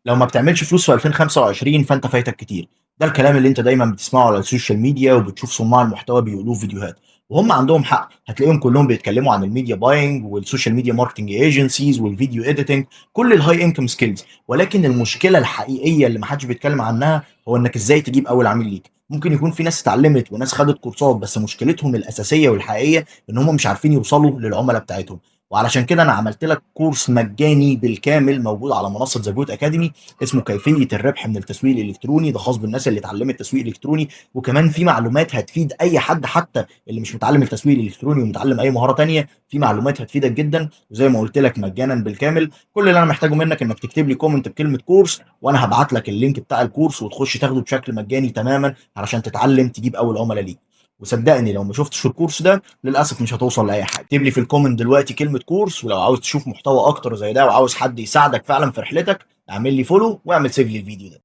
لو ما بتعملش فلوس في 2025 فأنت فايتك كتير. ده الكلام اللي أنت دايمًا بتسمعه على ال social media وبتشوف صُناع المحتوى بيقولوه في فيديوهات، وهم عندهم حق. هتلاقيهم كلّهم بيتكلموا عن الmedia buying وال social media marketing agencies وال video editing، كل الhigh income skills. ولكن المشكلة الحقيقية اللي ما حدش بيتكلم عنها هو إنك إزاي تجيب أول عميل ليك. ممكن يكون في ناس اتعلمت وناس خدت كورسات، بس مشكلتهم الأساسية والحقيقية إن هم مش عارفين يوصلوا للعملا بتاعتهم. وعلشان كده أنا عملت لك كورس مجاني بالكامل موجود على منصة The Goat Academy اسمه كيفية الربح من التسويق الإلكتروني. ده خاص بالناس اللي اتعلمت تسويق إلكتروني، وكمان في معلومات هتفيد أي حد حتى اللي مش متعلم التسويق الإلكتروني ومتعلم أي مهارة تانية، في معلومات هتفيدك جدًا، وزي ما قُلت لك مجانًا بالكامل. كل اللي أنا محتاجه منك إنك تكتب لي comment بكلمة كورس، وأنا هابعت لك ال link بتاع الكورس وتخش تاخده بشكل مجاني تمامًا علشان تتعلم تجيب أول عملا ليك. وصدقني لو ما شُفتش الكورس ده للأسف مش هتوصل لأي حاجة. اكتب لي في الcomment دلوقتي كلمة كورس، ولو عاوز تشوف محتوى أكتر زي ده وعاوز حد يساعدك فعلًا في رحلتك، اعمل لي follow واعمل save للفيديو ده.